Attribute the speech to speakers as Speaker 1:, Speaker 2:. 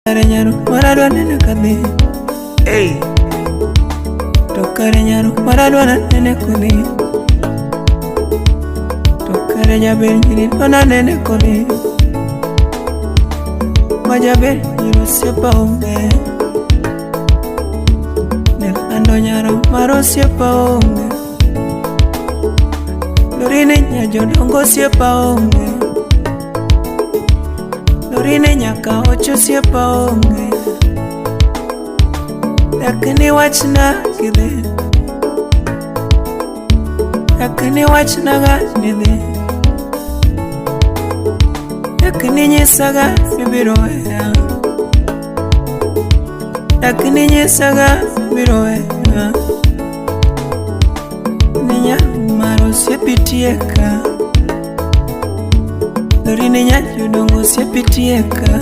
Speaker 1: Kare nyaro maradwa nene kadhi.
Speaker 2: Hey.
Speaker 1: To kare nyaro maradwa nene kodhi. To kare jaber nyiri dwana nene kodhi. Majaber nyiri osiepa onge. Ne lando nyaro mar osiepa onge. Lorine nya jodongo osiepa onge. Lorine nyaka och osiepa onge. Lakini wachna kidhi. Lakini wachna ga nidhi. Lakini nyisaga nibiro weya. Lakini nyisaga biro weya. Ni nyar osiepi tieka. Lorine nya jodongo osiepi tieka.